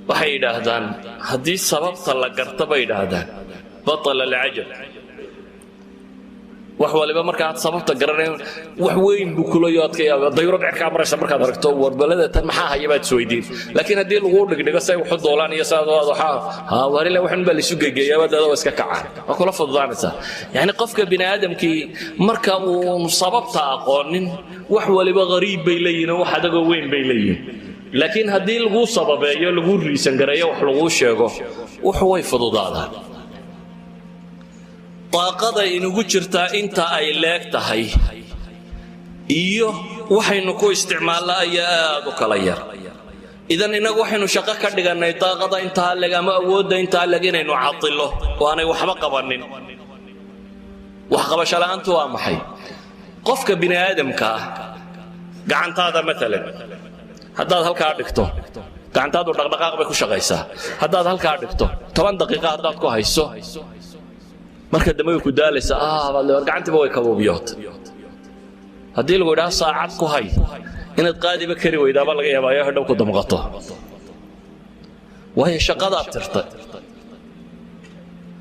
Waxay yidhaahdaan, haddii sababta la garta, bay yidhaahdaan, بطل العجب. Wax waliba markaad sababta garanayn wax weyn buu kulayo aad ka yaaba. Dayurad cirkaa maraysa markaad aragto, warbalada tan maxaa haya baad isweydiin. Laakiin haddii laguu dhigdhigo say waxu doolaan iyo saad waxaa ha warile, waxun baa laisu gegeeyaa, dada waa iska kacaan, waa kula fududaanaysaa. Yacni qofka bini aadamkii marka uu sababta aqoonin, wax waliba qariib bay leeyihin oo wax adagoo weyn bay leeyihin. Laakiin haddii laguu sababeeyo, laguu reason gareeyo, wax laguu sheego, wuxu way fududaadaan. Daaqada inugu jirtaa inta ay leeg tahay iyo waxaynu ku isticmaalna ayaa aad u kala yar. Idan innagu waxaynu shaqo ka dhigannay daaqada intaa leg ama awoodda intaa leg inaynu cadilo oo aanay waxba qabanin. Waxqabasho la'aantu waa maxay? Qofka bini aadamka ah, gacantaada maalan haddaad halkaa dhigto, gacantaadu dhaqdhaqaaq bay ku shaqaysaa. Haddaad halkaa dhigto, 10 daqiiqa haddaad ku hayso, marka dambe way ku daalaysaa. Ah, baad leedahay, gacantiiba way kabuubiyootay. Haddii lagu idhaha saacad ku hay, inaad qaadiba kari weydaaba laga yaabaa, ayo hadhow ku damqato, waayo shaqadaad tirtay.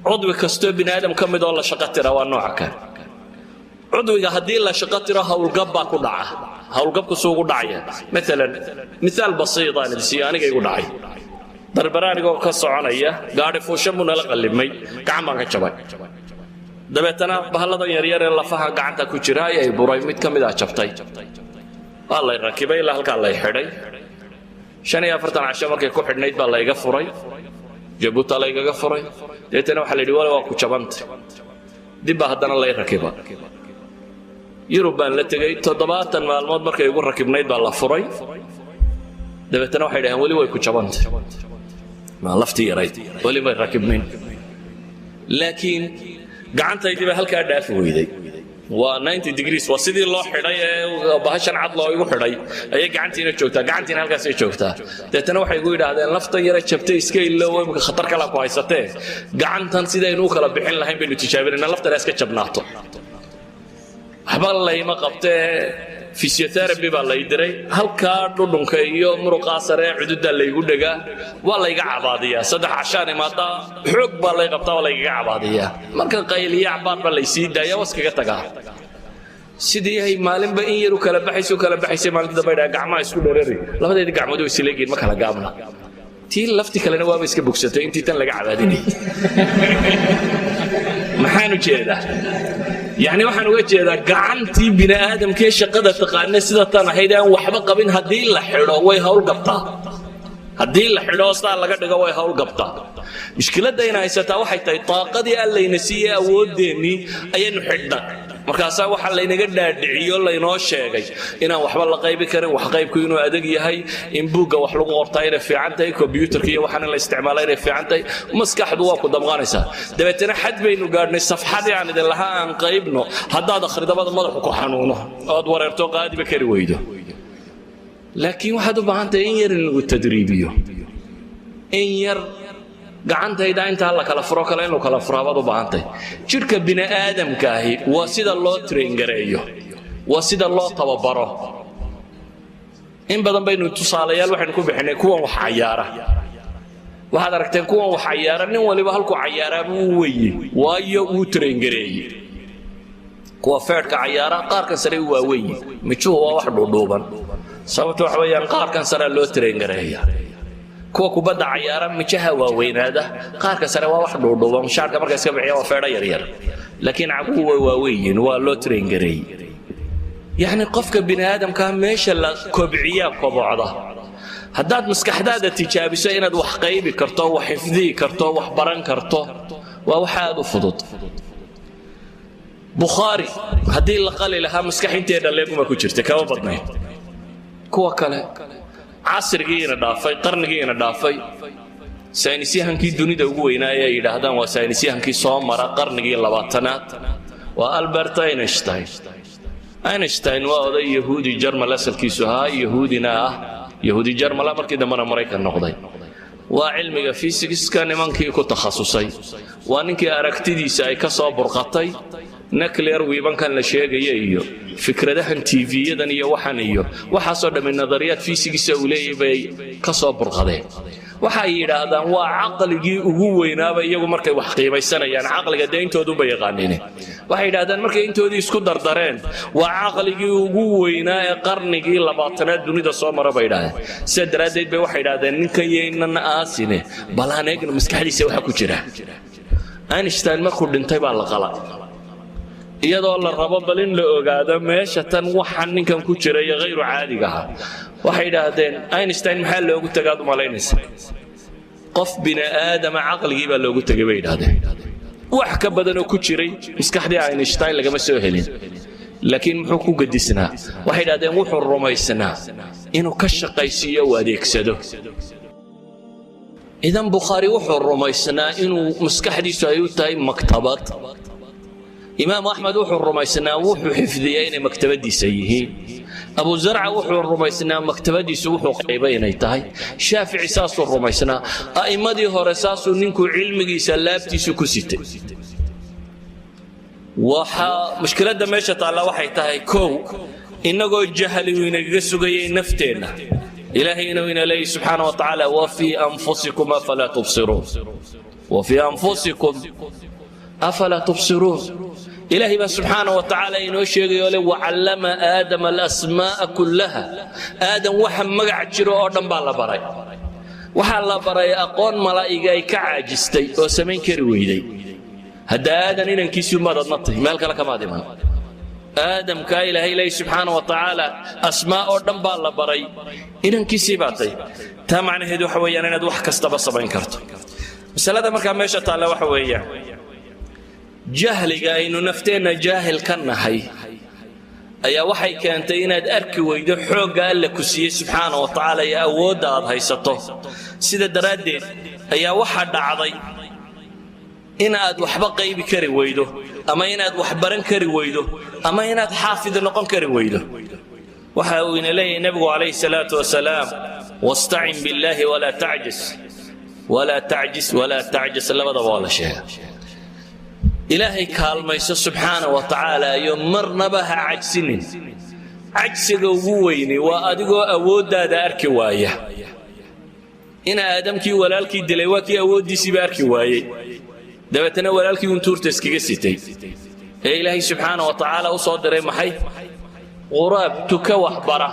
Cudwi kastoo bini aadam ka mid oo la shaqo tira waa nooca kan. Cudwiga haddii la shaqo tiro, howlgab baa ku dhaca. Howlgabku suu ugu dhacaya, maalan misaal basiid aan idin siiyo, aniga igu dhacay. Darbara anigoo ka soconaya, gaadhi fuushan buu nala qallimay, gacan baan ka jabay. Dabeetana bahalladan yaryar ee lafaha gacanta ku jira ayay buray, mid ka mid ah jabtay. Waa lay rakibay, ilaa halkaa lay xidhay. 45 casho markay ku xidhnayd baa layga furay, Jabuuta laygaga furay. Dabeetana waxaa la yidhi, wale waa ku jabantay. Dib baa haddana lay rakiba, Yurub baan la tegey. 70 maalmood markay igu rakibnayd baa la furay. Dabeetana waxay dhaheen, weli way ku jabantay, maa laftii yarayd weli may rakibnayn. Laakiin gacantaydii baa halkaa dhaafi weyday. Waa 90 degrees, waa sidii loo xidhay ee bahashan cad loo igu xidhay ayay gacantiina joogtaa, gacantiina halkaasay joogtaa. Deetana waxay igu yidhaahdeen, laftan yara jabtay iska ilow, imika khatar kalaa ku haysatee, gacantan sidaynu u kala bixin lahayn baynu tijaabinayna, laftan iska jabnaato. Waxba layma qabtee, physiotherapy baa lay diray. Halkaa dhudhunka iyo muruqaa sare ee cududdaa laygu dhegaa, waa layga cabaadiyaa. 3 cashaan imaadaa, xoog baa lay qabtaa, waa laygaga cabaadiyaa. Marka qayliya cabaar baa laysii daaya, was kaga tagaa. Sidii ay maalinba in yar u kala baxaysa u kala baxaysay, maalinta dambe dhaa gacmaha isku dherari, labadeedii gacmood way isleegiin, ma kala gaabna. Tii lafti kalena waaba iska bogsatay intii tan laga cabaadinayay. Maxaan u jeedaa? Yacni waxaan uga jeedaa, gacantii bini aadamkee shaqada taqaana sida tan ahayd aan waxba qabin, haddii la xidho way hawl gabtaa. Haddii la xidho, saa laga dhigo, way hawl gabtaa. Mushkiladda ina haysataa waxay tahay, daaqadii allayna siiyey, awoodeennii ayaynu xidhnay. Markaasaa waxaa laynaga dhaadhiciyo, laynoo sheegay inaan waxba la qaybi karin, wax qaybku inuu adag yahay, in buugga wax lagu qortaa inay fiican tahay, kombyuutarka iyo waxaan in la isticmaala inay fiican tahay. Maskaxdu waa ku damqanaysaa. Dabeetana xad baynu gaadhnay safxadii aan idin lahaa aan qaybno, haddaad akhridabada madaxu ku xanuuno ood wareerto, qaadiba kari weydo. Laakiin waxaad u baahan tahay in yar in lagu tadriibiyo, in yar gacantayda intaa la kala furo kale inuu kala furaa baad u baahantahay. Jidhka bini aadamka ahi waa sida loo train gareeyo, waa sida loo tababaro. In badan baynu tusaalayaal waxaynu ku bixinay kuwan wax cayaara. Waxaad aragteen kuwan wax cayaara, nin waliba halkuu cayaaraaba wuu weye, waayo wuu train gareeyey. Kuwa feedhka cayaara qaarkan sare u waaweyn, mijuhu waa wax dhuudhuuban. Sababta waxa weeyaan, qaarkan sarea loo train gareeya. Kuwa kubadda cayaara mijaha waaweynaada, qaarka sare waa wax dhuudhuuban. Shaarka marka iska bixiya waa feedho yaryar, laakiin caguhu way waaweyn, waa loo train gareeyey. Yacni qofka bini aadamkaa meesha la kobciyaa kobocda. Haddaad maskaxdaada tijaabiso inaad wax qaybi karto, wax xifdiyi karto, wax baran karto, waa wax aad u fudud. Bukhaari haddii la qali lahaa, maskax intee dhalleeguma ku jirta, kama badnayn. Kuwa kale casrigiina dhaafay, qarnigiina dhaafay, saynisyahankii dunida ugu weynaa ee ay yidhaahdaan waa saynisyahankii soo mara qarnigii 20aad waa Albert Einstein. Einstein waa oday Yahuudi Jarmal asalkiisu ahaa, Yahuudina ah, Yahuudi Jarmala, markii dambena Maraykan noqday. Waa cilmiga fisikska nimankii ku takhasusay, waa ninkii aragtidiisa ay ka soo burqatay. Nuclear weaponkan la sheegaya iyo fikradahan TV-yadan iyo waxan iyo waxaasoo dhammi nadariyaad fiisigiisa uu leeyahay bay ka soo burqadeen. Waxay yidhaahdaan waa caqligii ugu weynaaba. Iyagu markay wax qiimaysanayaan caqliga dee intoodunba yaqaaniin. Waxay yidhahdaan markay intoodii isku dardareen, waa caqligii ugu weynaa ee qarnigii 20aad dunida soo mara bay yidhahdeen. Sidaa daraaddeed bay waxay yidhahdeen, ninkan yaynan aasine, bal aan eegno maskaxdiisa waxa ku jira. Einstein markuu dhintay baa la qala, iyadoo la rabo bal in la ogaado meesha tan waxa ninkan ku jira iyo hayru caadiga ah. Waxay idhaahdeen, Einstein maxaa loogu tagaad u malaynaysa? Qof bini aadama caqligii baa loogu tegay bay idhahdeen. Wax ka badan oo ku jiray maskaxdii Einstein lagama soo helin, laakiin muxuu ku gedisnaa? Waxay idhahdeen wuxuu rumaysnaa inuu ka shaqaysiiyo uu adeegsado. Idan Bukhaari wuxuu rumaysnaa inuu maskaxdiisu ay u tahay maktabad. Imaamu Axmed wuxuu rumaysnaa wuxuu xifdiyaa inay maktabadiisa yihiin. Abu Zarca wuxuu rumaysnaa maktabadiisu wuxuu qaybay inay tahay. Shaafici saasuu rumaysnaa. A'immadii hore saasuu ninku cilmigiisa laabtiisu ku sitay. Waxaa mushkiladda meesha taalla waxay tahay, kow, innagoo jahligu inagaga sugayay nafteenna. Ilaahay inuu ina leeyahy subxaana wa tacaala: وفي أنفسكم أفلا تبصرون، وفي أنفسكم أفلا تبصرون. Ilaahay baa subxaana wa tacaala inoo sheegayo le: وعلم آدم الأسماء كلها. Aadam waxa magac jiro oo dhan baa la baray. Waxaa la baray aqoon malaa'iga ay ka caajistay oo samayn kari weyday. Hadda Aadan inankiisii umaad adna tahay, meel kale kamaad iman. Aadamkaa Ilaahay leeyahy subxaana wa tacaala asmaa oo dhan baa la baray, inankiisii baa tay. Taa macnaheedu waxa weeyaan inaad wax kastaba samayn karto. Masalada markaa meesha taalla waxa weeyaan jahliga aynu nafteenna jaahil ka nahay ayaa waxay keentay inaad arki weydo xoogga Alla ku siiyey subxaana wa tacaala iyo awoodda aad haysato. Sida daraaddeed ayaa waxaa dhacday in aad waxba qaybi kari weydo, ama inaad wax baran kari weydo, ama inaad xaafid noqon kari weydo. Waxa uu ina leeyahay Nebigu calayhi salaatu wasalaam: واستعن بالله ولا تعجز، ولا تعجز، ولا تعجز. Labadaba waa la sheega. Ilaahay kaalmayso subxaana wa tacaala iyo marnaba ha cajsinin. Cajsiga ugu weyni waa adigoo awooddaada arki waaya. In Aadamkii walaalkii dilay waa kii awooddiisiiba arki waayey, dabeetana walaalkii uun tuurta iskaga sitay ee Ilaahay subxaana wa tacaala u soo diray maxay? Quraab, tuka waxbara.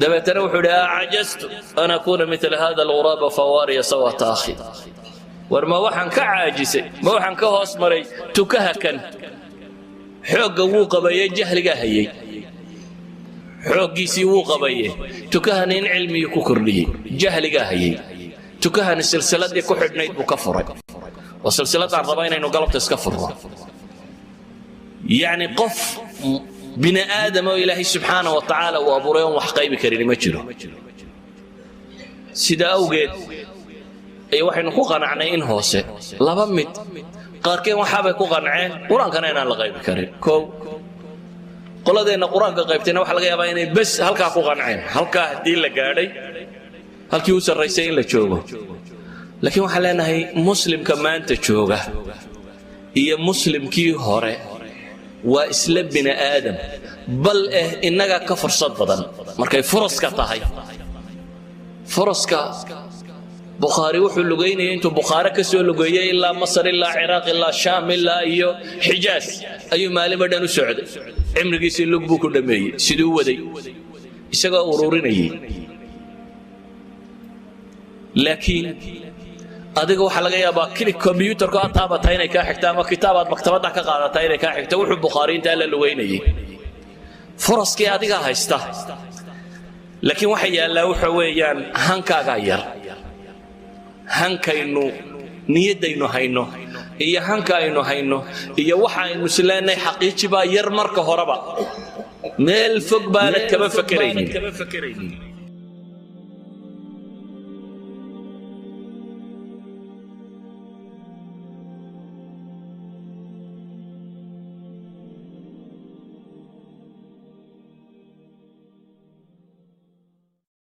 Dabeetana wuxuu idhi: أعجزت أن أكون مثل هذا الغراب فأواري سوءة أخي. War ma waxaan ka caajisay, ma waxaan ka hoos maray tukaha kan? Xoogga wuu qabaye, jahligaa hayey. Xooggiisii wuu qabaye, tukahani in cilmigii ku kordhiyey, jahligaa hayey. Tukahani silsiladii ku xidhnayd buu ka furay, oo silsiladaan raba inaynu galabta iska furno. Yacni qof bini aadam oo Ilaahay subxaana wa tacaala uu abuuray oon wax qaybi karin ma jiro. Sida awgeed ay waxaynu ku qanacnay in hoose laba mid. Qaarkeen waxaabay ku qanceen Qur-aankana inaan la qaybi karin. Kow, qoladeenna Qur-aanka qaybtayna waxaa laga yaabaa inay bes halkaa ku qanceen, halkaa haddii la gaadhay halkii u sarraysay in la joogo. Laakiin waxaan leenahay, muslimka maanta jooga iyo muslimkii hore waa isla bini aadam, bal innaga ka fursad badan markay furaska tahay. Furaska, Bukhaari wuxuu lugaynayay intuu Bukhaare ka soo lugeeyey ilaa Masar, ilaa Ciraaq, ilaa Shaam, ilaa iyo Xijaas ayuu maalinba dhan u socday. Cimrigiisii lug buu ku dhammeeyey siduu waday isagoo ururinayay. Laakiin adiga waxaa laga yaabaa click kombyuutarku aad taabataa inay kaa xigto, ama kitaab aad maktabadda ka qaadataa inay kaa xigto wuxuu Bukhaari intaa la lugaynayay. Furaskii adigaa haysta, laakiin waxa yaallaa waxa weeyaan hankaagaa yar. Hankaynu niyaddaynu hayno iyo hanka aynu hayno iyo waxa aynu isleenahay xaqiiji baa yar. Marka horeba meel fog baanad kama fakeraynin.